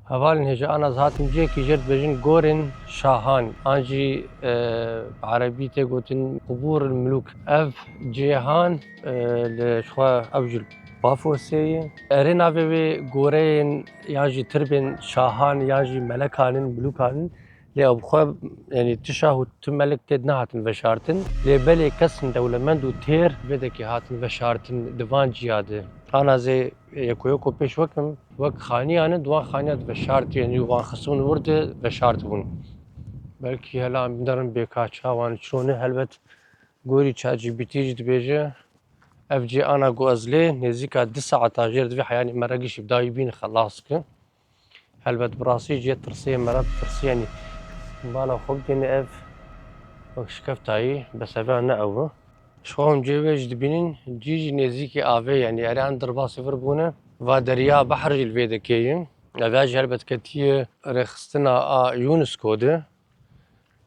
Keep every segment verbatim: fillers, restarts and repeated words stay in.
Hevalên hêja, ana ez hatim cihekî jêr dibêjin Gorên Şahan, an jî, e, bi erebî tê gotin Qubûr el Mulûk. Ev cihê han, e, li xwe ew jî li Pafosê ye. Erê navê wê goreyên yan jî tirbên şahan yan jî melekan in, milûkan in. Lê ew bi xwe, yanî, ti şah û ti melek tê de nehatin veşartin. Lê belê kesên dewlemend û têr vê dekê hatin veşartin di van ciya de. Ana zê yeko yeko pêş wekim, wek xaniyan in, di wan xaniya de veşartiyên û wan xistibûn wir de veşartibûn. Belkî hela em binerin bêka çawan çûne, helbet gorî ChatGPT jî dibêje, ev cê ana ku ez lê nêzîka du saeta jêr divê heyanî me re gişî bi dawî bîne xelas ke. Helbet bi rastî cê tirsê me re bi tirsê, yanî bala xwe bigihîne ev wek şikeftayî, bes eve ne ew e. Ji xwe hûn cê wê jî dibînin, cî jî nêzîkî avê, yanî erê an derbasî vir bûne. Va deriya behr jî li vê dekê ye. Ev ya jî helbet ketiye rêxistina a UNESCO de.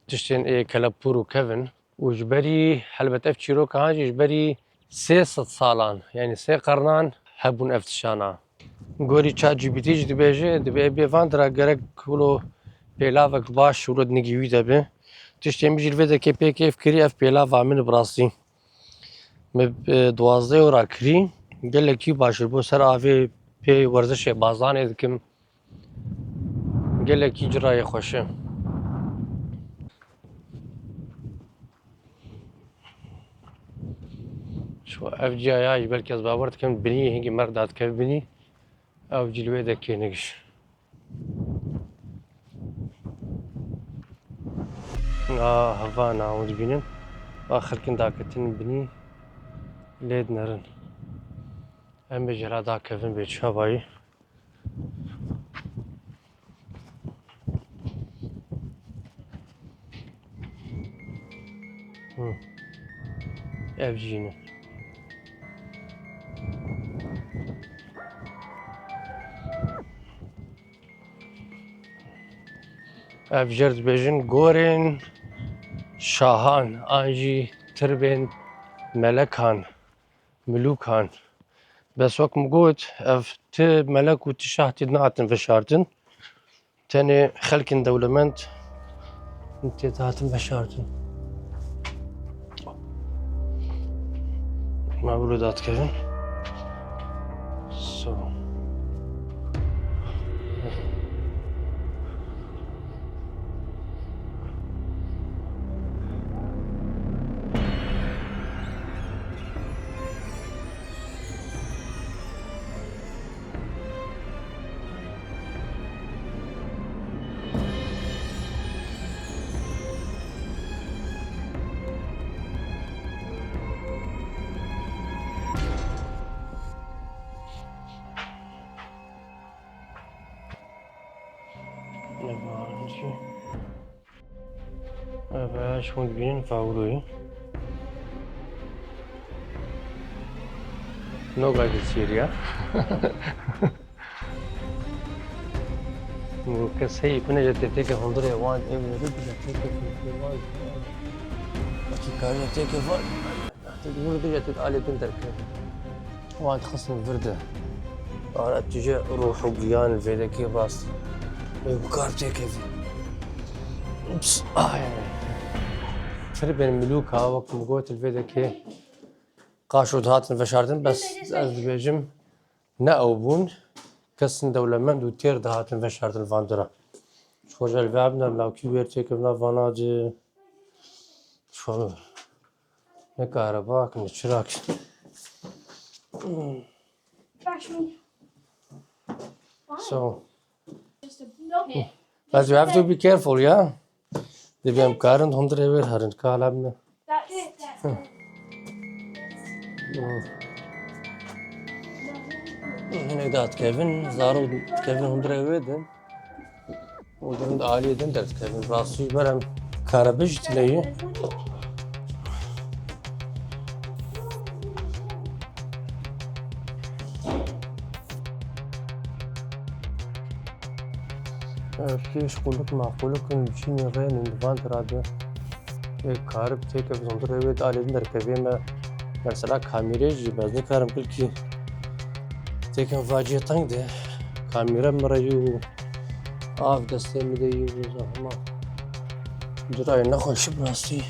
Tiştên ê kelepûr û kevin. Û ji berî, helbet ev çîroka han jî ji berî sê sed salan, yanî sê qernan hebûn ev tiştana. Gorî ChatGPT jî dibêje, dibê bê van dira gerek wilo pêlavek baş wilo di nigî wî de be. Tiştê min jî li vê dekê pê kêf kirî, ev pêlava min bi rastî. Me, e, duwazdeh euro kirî, gelekî baş e, bo ser avê pê werzişê bazanê dikim. Gelekî cirayê xweş e. Şu ev ciyaya jî belkî ez bawer dikim binî hingî mer dadikev binî. Ew cî li wê de kênigiş. A hevana hûn dibînin. A xelkin daketin binî lê dinerin. Em bê jela dakevin bê çabayî. Hı. Ev jî ne. Ev jêr dibêjin gorên şahan an jî tirbên melekan. Milûkan. Bes wek min got, ev ti melek û ti şah tê nehatin veşartin. Tenê xelkên dewlemend tê hatin veşartin. Ma wilo dadikevin. So. Eve şûn dibînin fawiroyî. No guided sêriya. Mûke seyî kune je têtêke hundirê wan, ev nêbe bi je têke hundirê wan. Çi kar je têke wan. Tê dûr de je tê alê din derkeve. Wan dixistin vir de. Ara tu ji ruh û giyan vê dekê rast. Ê, bi kar têkevî. Ups, ay. Tirbên milûka, wek min got, li vê dekê qaşo dihatin veşartin, bes ez dibêjim, ne ew bûn. Kesên dewlemend û têr dihatin veşartin van dira. Ji xwe jî li vê binem, lawkî wêr têkevna vana de. Şo ne karebak, ne çirak. So, but you have to be careful, yeah? Dibê em karin hundirê wê herin, ka hala bine. Hinek da dikevin, zarok dikevin hundirê wê de. Û di aliyê din derdikevin. Rastî ji ber em karebe jî tune ye. Ev pêş qulik maqûlik in, çînê rênin di van dira de. Ê karib têke bi hundirê wê di aliyê din derkevê me. Mesela kamîrê jî, ez nikarim kilkî têke vaciyê teng de. Kamîre min re yû Av destê min de yî, zehma. Cirayê nexweşî bi rastî.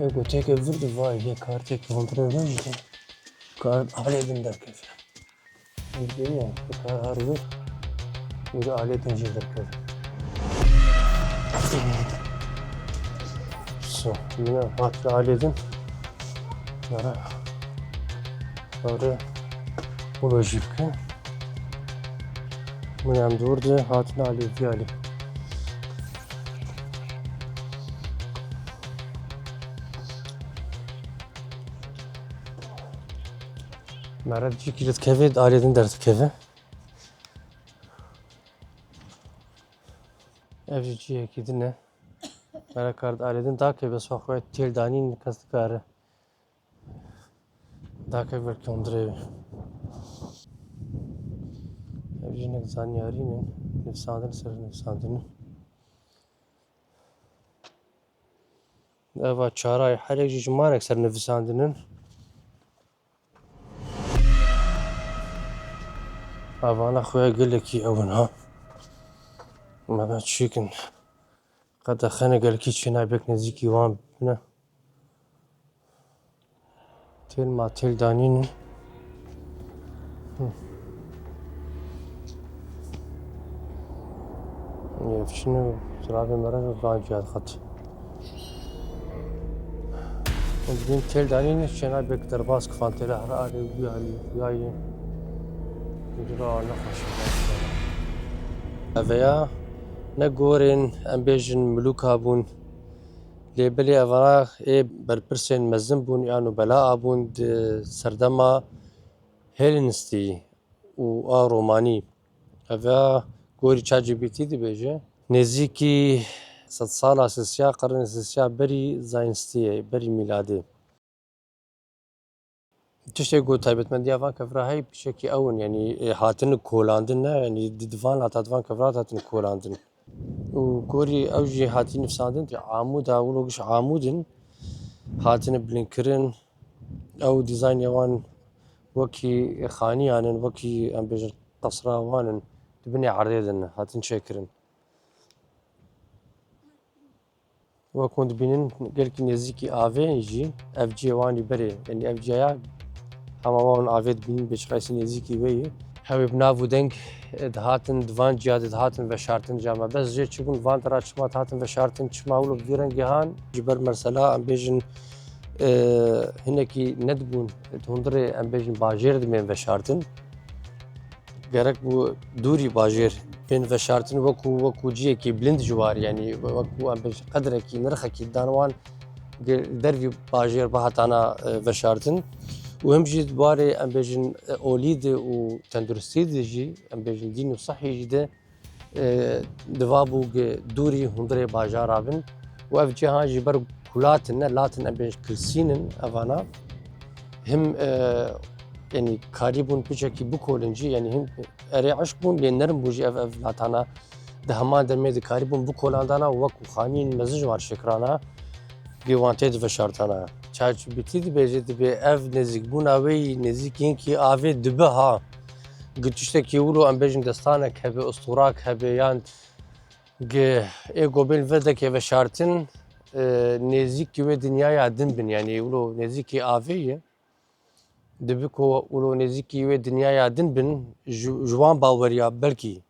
Ê goteke vir di vayê, yê karteke hundirê min jî de. Kar alê din derkeve. Dibîne, kar her wir, wir alê din jî derkeve. So, min hat alê din. Yara. Yara. Ulo jî bikin. Min em dûr de hatin alê, vî alê. Meret cîkî li dikeve, alê din derdikeve. Ev jî cihekî din e. Meret kar alê din dake, bes xwe têl danîn kes dikare. Dake belkî hundirê. Ev jî hinek zanyarî ne. Nivîsandin ser nivîsandin. Eva çarayê herek jî ji marek ser nivîsandin in. Evana xuya gelekî ew in ha. Me çikin. Qedexene gelekî çênayê bek nêzîkî wan bibine. Têl ma têl danîn in. Hı. Ev çi ne? Ziravê me re van cihad xet. Hûn dibîn têl danîn, çêna bêk derbas kifan têle her alî û wî alî û wî alî. Cira nexweş e. Eveya ne gorên, em bêjin milûka bûn. Lê belê evana ê berpirsên mezin bûn, yan û bela a bûn di serdema Helenistî û a Romanî. Eve gorî ChatGPT dibêje, nêzîkî sedsala sisiya, qirnê sisiya berî zayînstiyê, berî mîladê. Tiştê ku taybetmendiya van kevra heye, piçekî ew in, yanî, e, hatine kolandin, ne, yanî di, di van lata, di van kevra hatin kolandin. Û gorî ew jî hatî nivîsandin, Amûd a, wilo giş Amûd in, hatine bilindkirin. Ew dîzaynê wan wekî xaniyan in, wekî, em bêjin, qesra wan in, di binê erdê de ne, hatin çêkirin. Wek hûn dibînin, gelkî nêzîkî avê jî, ev cihê wan î berê, yanî ev cihaya hema wan avê dibînin, bêçiqayîsî nêzîkî wê yî. Hewê bi nav û deng, e, dihatin, di van ciya de dihatin veşartin, ca me bes jê çi bûn, van dera çima dihatin veşartin, çima wilo bi vî rengê han, ji ber mesela, em bêjin, e, hinekî nedibûn, di hundirê, em bêjin, bajêr dimên veşartin. Gerek bû dûrî bajêr bên veşartin, wekû, wekû cihekî bilind ji war, yanî wekû em bêjin qedrekî, nirxekî dan wan, ge-, dervî bajêr bihatana, e, veşartin. Û him jî di warê, em bêjin, e, olî de û tenduristî de jî, em bêjin dîn û sehî jî de, e, diva bû ge dûrî hundirê bajara bin. Û ev cîhan jî ber ku latin ne, latin em bêjin kilsîn in evana. Him, e, yanî karî bûn piçekî bikolin jî, yanî him erê eşk bûn, lê nerm bû jî ev, ev latana di heman demê de karî bûn bikolandana û wekû xaniyên mezin ji wan şêkirana, gê wan tê diveşartana. ChatGPT dibêje, dibê ev nêzîkbûna wê yî nêzîkî hinkî avê dibe ha. Gi tiştekî wilo em bêjin destanek hebe, ustûrak hebe yan gi ê gobên vedekê veşartin, e, nêzîkî wê dinyaya din bin, yanî wilo nêzîkî avê ye. Dibe ku wilo nêzîkî wê dinyaya din bin, ji, ji wan baweriya belkî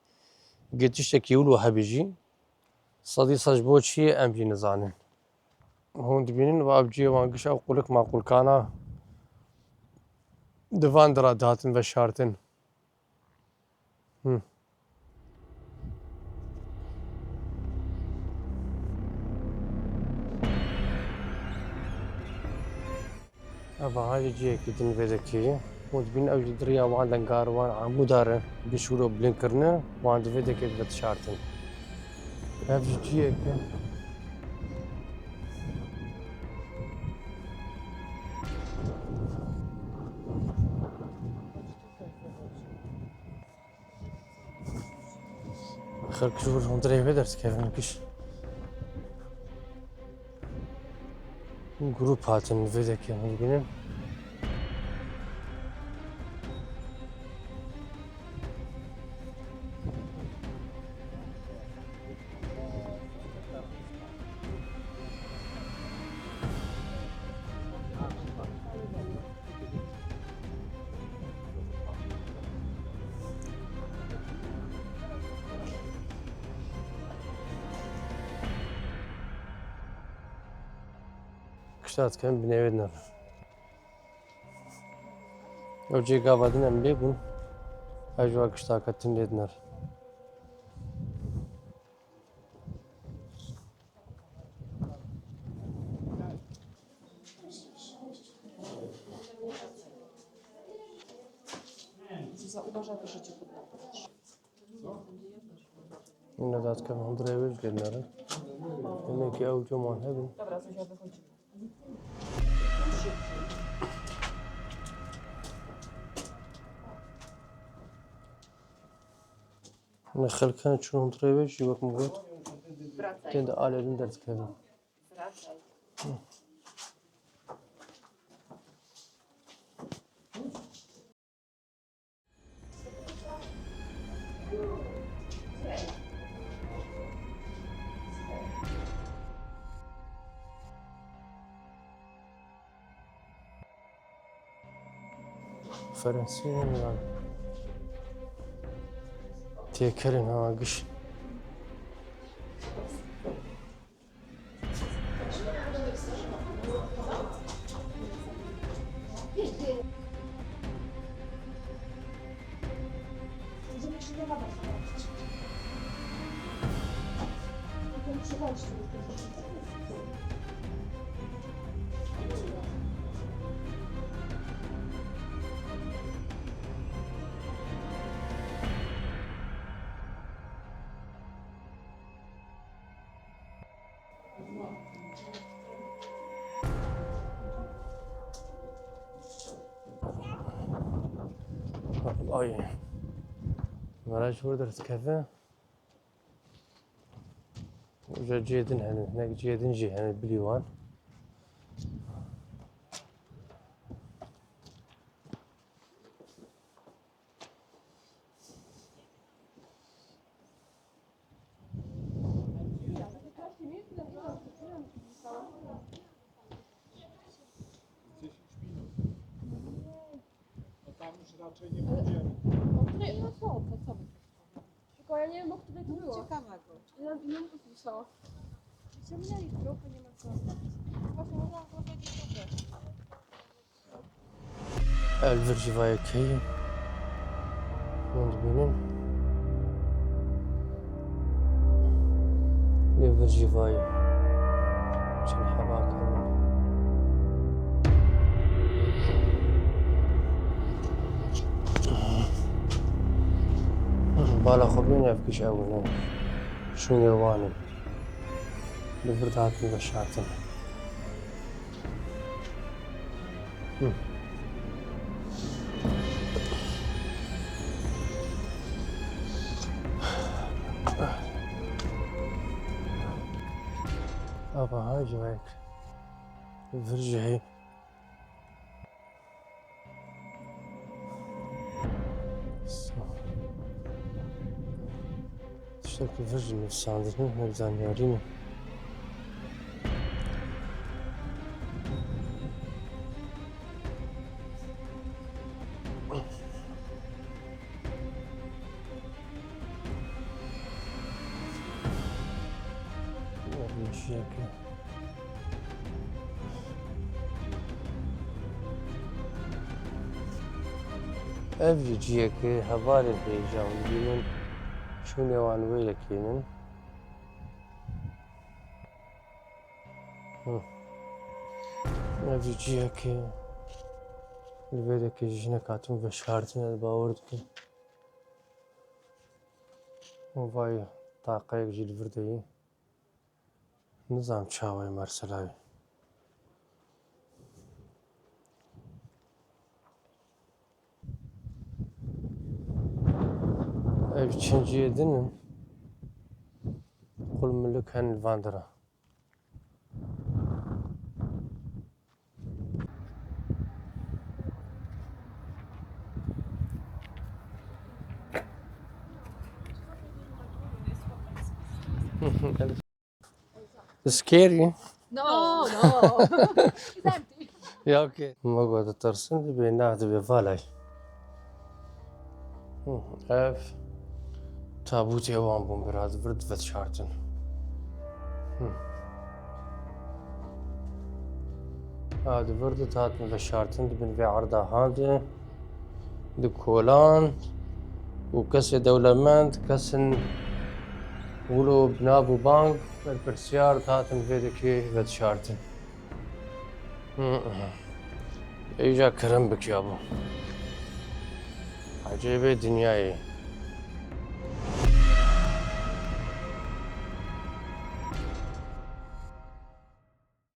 gi tiştekî wilo hebe jî, sedî sed ji bo çi ye em jî nizanin. Hûn dibînin, va ev cihê wan giş ew qulik maqulkana di van dira dihatin veşartin. Hı. Ev aha jî cihekî din vê dekê ye. Hûn dibînin ew jî di riya wan lengar, wan amûdar e, bi şûro bilind kirine, wan di vê dekê dibe dişartin. Ev jî cihek e. Xelk ji wir hundirê wê derdikevin giş. Grûp hatin vê dekê hûn dibînin. Dikevin binê wê dinerin. Ew cê gava din em lê bûn. Ev ji wa giştaka din lê dinerin. Îna dadkevin hundirê wê jî lê dinerin. Demekî ew cûman hebin. Ne xelkan çûn hundirê wê jî wek min got. Tên de alê din derdikevin. Ferensî ne lan. Têkerên ha giş. Ay. Mera ji wir derdikeve. Uca cihê din hene, hinek cihê din jî hene bilî wan. Tam już raczej nie pójdziemy. No to, no to, to co by tu było? Tylko ja nie wiem, o której to było. Ciekawego. Ja nie wiem, co słyszałam. Wyciągnęli w grupy, nie ma co. Właśnie, można było powiedzieć, że Ev li vir jî va yekê ye. Hûn dibînin. Lê vir jî va ye. Çend hebak hene. Bala xwe bînin, ev giş ew ne. Şûnê wan in. Li vir dihatin veşartin. Hı. Ava ha civek. Vir jî heye. Tiştekî vir jî nivîsandin, ne zaniyarî ne. Ev jî ciheke. Ev jî ciheke hevalên hêja hûn dibînin, şûnê wan wê yekê nin. Hı. Ev jî ciheke li vê dekê ji jinek hatin veşartin, ez bawer dikim. Û vay taqeyek jî li vir de ye. Nizam çawa ye mesela wê. Ev çinciyê din in. Qul milik hen li van dera. It's scary. No, no. It's empty. Ya, okay. Ma got ditirsin, dibê ne, dibê valay. Hı, ev tabûtê wan bûn, bira, di vir diveşartin. Hı. Ha, di vir de hatin veşartin di bin vê erda ha de. Di kolan û kesê dewlemend, kesên wilo bi nav û bang berpirsiyar hatin vê dekê vedişartin. Îja kerem bikiyabû. Ecêbê dinyayê.